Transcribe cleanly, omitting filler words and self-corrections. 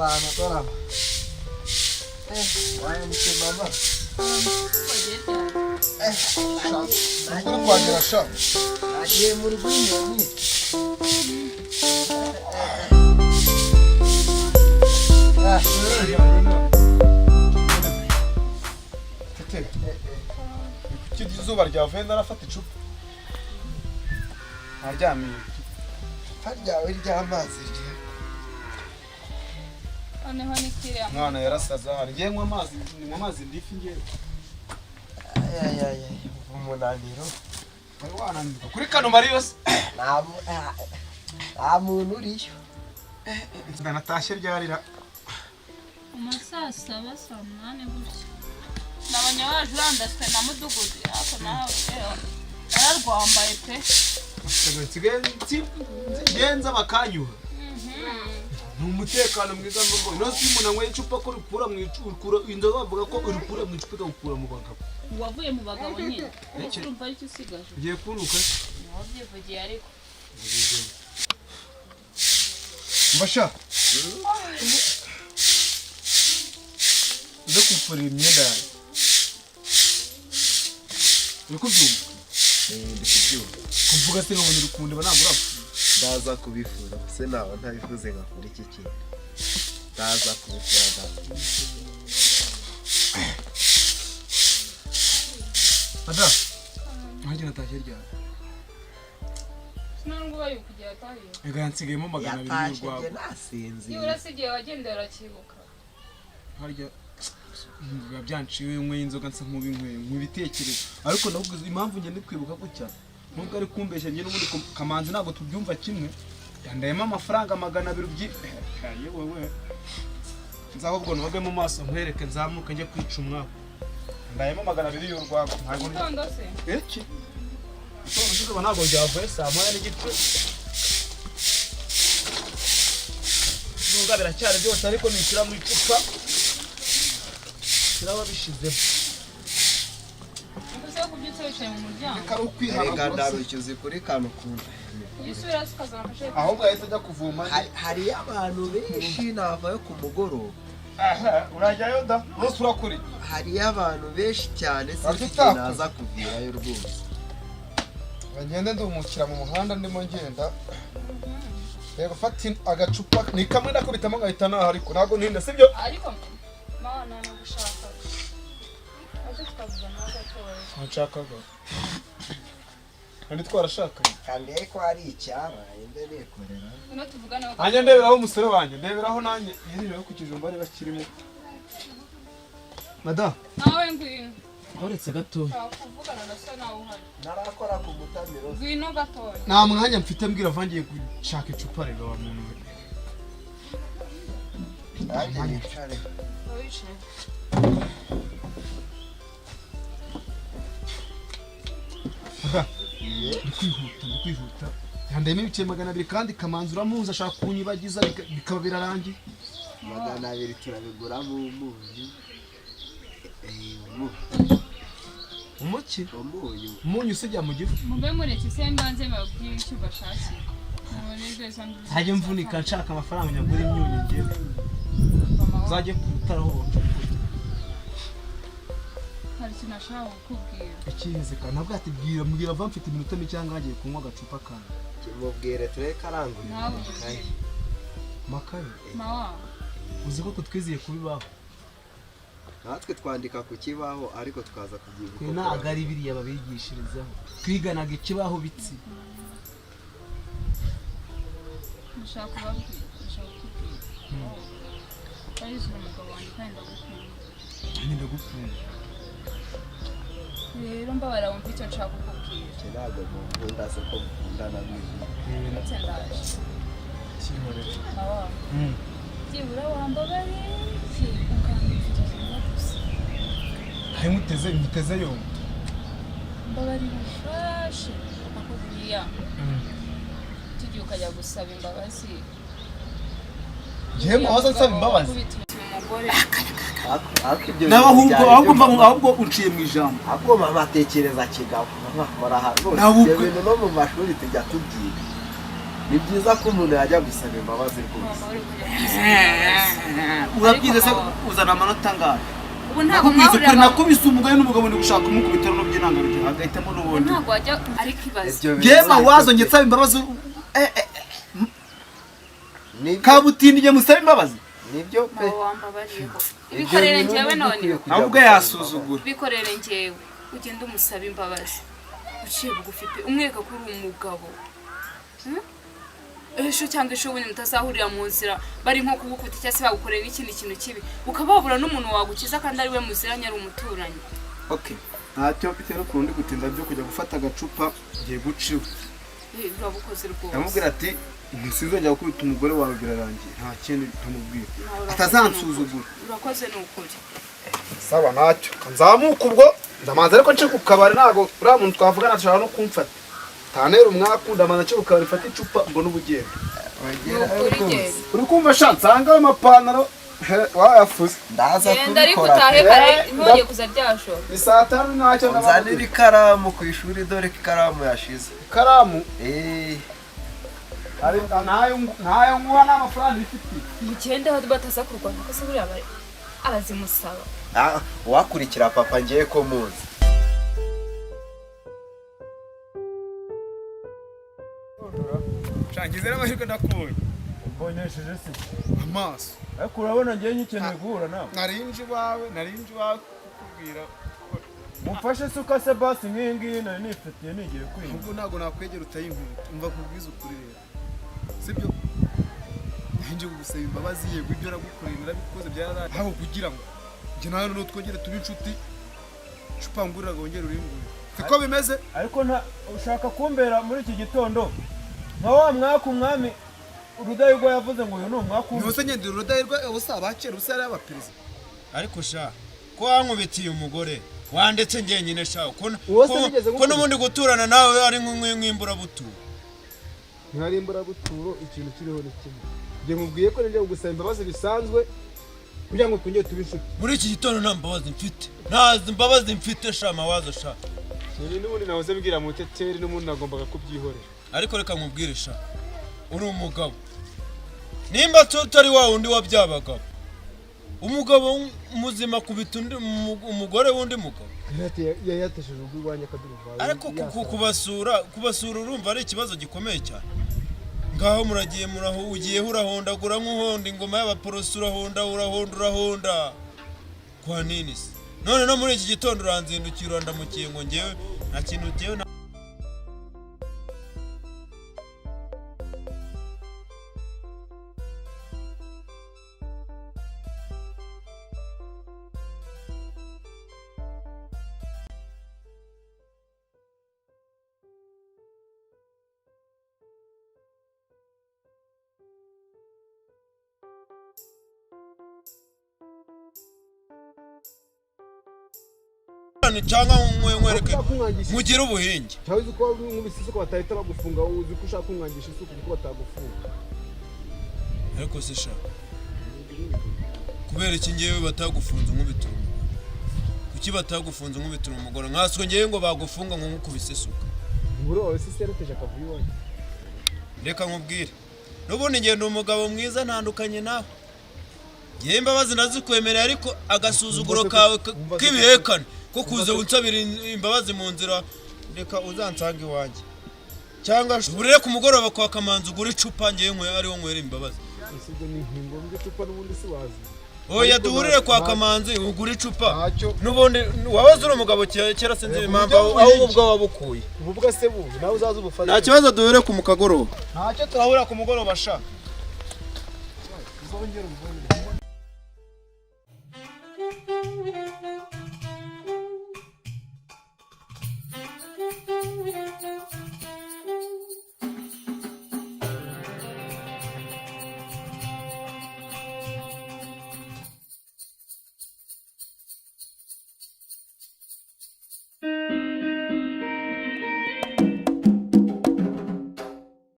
Abantu dore aba. Waramutse mama. Uri kuhagera sha? Nagiye mu rugo inyoni. Ah, Tete, ni kuki izuba ryavuye ntarafata icupa? Ntaryamiye. Icupa ryawe ry'amazi rye. Noneho ni kiriya. Mwana yarasaze ahari. Ngiye nywa amazi, nywa amazi ndifi ngiye. Ay, ay, ay, umunaniro. Wari wananirwa kuri kano mari yose. Nta muntu uriyo. Natashye ryarira. Mu saa 7, saa 8 gutya nabonye waje urandaswe na mudugudu, ariko nawe yararwambaye pe. Nsigaye ngenza bakanyuha. Ni umutekano mwiza mu rugo. Ino si umuntu anyweye icupa ko rikura mu icupa, inzoga bavuga ko urikura mu icupa ikagukura mu bagabo. Wavuye mu bagabo nyine, urumva aricyo usigaje. Ugiye kunuka. Wabyivugiye ariko. Mbasha. Uze kumfurira imyenda yawe. Uri kubyumva? Ndi kubyumva. Kuvuga se nkabona uri kundeba, ntabwo urapfa. Ndaza kubifura se, naba ntabivuze nkakora iki kintu? Ndaza kubifura da. Ada. Nanjye natashye ryari? Sinubwo ubaye kugira atahiye. Ega yansigayemo 200 Yatashe njye y'urwagwa. nasinziye. Nibura se igihe wagendera urakibuka? Harya biba byanciwe, nyweye inzoga nsa nk'ubinyweye mu bitekerezo, ariko navuga impamvu ngenda kwibuka gutya nubwo ari kumbeshya njye n'ubundi Kamanzi ntabwo tubyumva kimwe. Yandayemo amafaranga 200 byi yewe we, nzaho ubwo noge mu maso nkwereke, nzamuke njye kwica umwaka. Ndayemo 200 y'urwagwa, ntabwo Gitondo se? Iki gitondo cy'uzuba ntabwo byavuye saa 1:30, nubwo biracyari byose, ariko nishyira mu icupa kiraba bishizemo. Ubwo se kubyutse wicaye mu muryango? Reka ari Reka ukwihanagura se. ndarushye kuri kano kuntu. Ujya usubira se ukazana akashe? Ahubwo ahita ajya kuvoma. Hariyo abantu benshi, navayo ku mugoroba. Aha urajyayo da, rwose urakuri. Hariyo abantu benshi cyane, sinzi Ariko igihe utakoze. naza kuvirayo rwose. Ngende ndumukira mu muhanda ndimo ngenda. Reba, fata agacupa ni kamwe ndakubitamo ngahita naha, ariko ntabwo ntinda, sibyo? Ariko mana, nagushaka aje tukavugana gatoya. Nshakaga kandi twarashakanye. Kandi ko hari icyabaye mbe nikorera. Ngwino tuvugane. Nanjye ndeberaho umusore wanjye, ndeberaho nanjye yirira ku kijumba niba kirimo madamu. Nawe ngwino. Uretse gatoya. Nshaka kuvugana na so, nawe uhari. Narakora ku mutamiro. Ngwino gatoya. Nta mwanya mfite, mbwira avangiye gushaka icupa rero wa muntu we. Nanjye nicare. Wicaye. Ndi kwihuta, ndi kwihuta. Yandayemo ibice 200 kandi Kamanzi uramuzi ashaka kunyibagiza bikaba birarangiye. 200 turabiguramo umunyu. Umunyu. Umuki? Umunyu. Umunyu usijya mu gifu. Mube mureke se mbanze babwire icyo bashakira. Mubone izo nduru. Ntajya mvunika nshaka amafaranga nyagura imyunyu ngewe. Mama wawe. Uzajye ku rutare aho bacukura. Hari ikintu ashaka kukubwira. Ikiheze kandi ntabwo ati bwira, mbwira va, mfite iminota mike cyangwa hagiye kunywa agacupa kanjye. Kimubwire turebe karangurira Nawe amakaye. Makaye. Mawa. Uzi ko tutwiziye kubibaho? Natwe twandika ku kibaho, ariko tukaza kubyibuka. Twe ntabwo ari biriya babigishirizaho, twiganaga ikibaho bitsi. Ndashaka kubabwira, ndashaka kukubwira. Arizo umugabo wanjye kandi ndagukunda. Nanjye ndagukunda. Rero mbabara wumva icyo nshaka kukubwira. Iki ntabwo mukunda se ko mukundana mwiza? Ndetse ndaje. Kinkorera. Mawa. Byibura wambabariye ukambifitiza gusa. Hari muteze muteze yombi. Mbabarira umfashe akubwiya tugiye ukajya gusaba imbabazi. Njyewe muhoza nsaba imbabazi? Wakubita umugore. Ariko ibyo Nawe bintu ahubwo byari ahubwo byo mva ahubwo unciye mu ijambo. Ahubwo mama atekereza kigabo, mama akora aha rwose. Nawe Ibyo ubwe- bintu no mu mashuri tujya tubyiga. Ni byiza ko umuntu yajya gusaba imbabazi rwose. Mama, uri kujya gusaba imbabazi. Urabyize se? Ariko Uzana amanota angahe? Ubu ntabwo Nakubwiza ukuri, mwahuriraga. nakubise umugore n'umugabo, ndi gushaka kumukubita n'uby'intangarugero agahitamo n'ubundi. Ntabwo wajya, ariko ibaze. Ibyo bintu Byema nibyo wazo pe. njye nsaba imbabazi, Nibyo- kabutindi njye musaba imbabazi. Nibyo pe. Mama, wambabariye ko Ibyo bikorere bintu njyewe nibyo none. ukwiye kujya Nawe ubwe gusaba yasuzugura. Bikorere njyewe, ugende umusaba imbabazi uciye bugufi pe, umwereka ko uri umugabo. Ejo cyangwa ejo bundi mutazahurira mu nzira bari nko kugukubita cyangwa se bagukorera n'ikindi kintu kibi, ukaba wabura n'umuntu wagukiza kandi ari we muziranye, ari umuturanyi. Okay, ntacyo, bitewe n'ukuntu ndi gutinda byo kujya gufata agacupa, ngiye guca iwe. Urabukoze rwose. Ndamubwira ati sinzongera gukubita umugore wawe, birarangiye, nta kindi ntamubwira. Nawe urakoze. Atazansuzugura. Urakoze ni ukuri. Sawa, ntacyo, nzamuka ubwo ndamanza, ariko nce ku kabari. Ntabwo uriya muntu twavugana ashobora no kumfata tanera umwaku. Ndamanza nce ku kabari, mfate icupa ngo n'ubugendo. Wagera Ni ukuri, rwose. genda. Uri kumva sha, nsanga ayo mapantaro wayafuze. Ndaza Genda ariko kubikora utahe pe. kare, ntongeye kuza byashoka. Ni saa 5, ntacyo. Nzanira Ndababwira ikaramu ku ishuri, dore ko ikaramu yashize. Ikaramu? Eh. Ntayo nkuha, nta mafaranga ifitiye. Mugende aho bataza kurwana ko se buriya arazimusaba. Ah, uwakurikira papa ngiye ko muzi. Ngize n'amahirwe ndakubonye. Mbonyesheje se? Amaso. Ariko urabona ngewe ngikeneye guhura nawe. Narinje iwawe kukubwira. Mumfashe se ukase basi nk'iyi ngiyi nari nifitiye nigiye kwiga. Ahubwo ntabwo nakwegera utayinkubita. Umva kubwiza ukuri rero, sibyo? Nanjye kugusaba imbabazi, yego ibyo nagukoreye narabikoze byararangiye, aho kugira ngo njye nawe noneho twongere tube inshuti, icupa nguriraga wongere uringurire, siko bimeze? Ariko nta ushaka kumbera muri iki gitondo nka wa mwaka umwami Rudahigwa yavuze ngo uyu ni umwaka Ntose ngendera Rudahirwa, ubusa abakera, ubusa yari abaperezida. Ariko sha, ko wankubitiye umugore wandetse njyenyine sha, ko Uwo se nigeze ko n'ubundi guturana nawe ari nk'imburabuturo. Ntihari imburabuturo, ikintu kiriho ni kimwe. Njye nkubwiye ko ngiye kugusaba imbabazi bisanzwe kugira ngo twongere tube inshuti. Muri iki gitondo nta mbabazi mfite, nta mbabazi mfite sha, mawazo sha. Ni n'ubundi nahoze mbwira muteteri, n'ubundi nagombaga kubyihorera. Ariko reka nkubwire sha, uri umugabo nimba tutari wa wundi wa bya bagabo, umugabo muzima akubita undi umugore w'undi mugabo. Yari yatesheje ubwo iwanjye akaduruvayo. Ariko kubasura urumva ari ikibazo gikomeye cyane. Ngaho muragiye, muraho, ugiyeho urahondagura nk'uhonda ingoma y'abaporoso, urahonda, urahonda, urahonda kwa nini se? None no muri iki gitondo uranzindukiye, urandamukiye ngo ngewe nta kintu ngewe cyangwa nkwereke mugire ubuhinge. Cyangwa uzi ko nkubise isuka batahita bagufunga? Uzi ko ushaka kumwangisha isuka kuko batagufunga? Ariko se sha, kubera iki ngewe batagufunze nkubitira umugore? Kuki batagufunze nkubitira umugore, nkaswe ngewe ngo bagufunga ngo nkukubise isuka? Umugore wawe se yarateje akavuyo iwanjye? Reka nkubwire, n'ubundi ngenda umugabo mwiza ntandukanye nawe. Ngewe imbabazi nazikwemereye, ariko agasuzuguro kawe k'ibihekane ko kuza unsabira imbabazi mu nzira, reka uzansange iwanjye cyangwa burire ku mugoroba kwa Kamanzi ugure icupa, ngewe nkwe ariwo nywera imbabazi. Ese ubwo ni ngombwa icupa n'ubundi si wazi? Oya, duhurire kwa Kamanzi ugure icupa. Ntacyo. N'ubundi wabaze uri umugabo kera, sinzi impamvu aho ubwo wabukuye. Ububwa se bubu nawe uzaze ubufate. Nta kibazo, duhure ku mukagoroba. Ntacyo, turahurira ku mugoroba sha. Uzongere ubuvungire.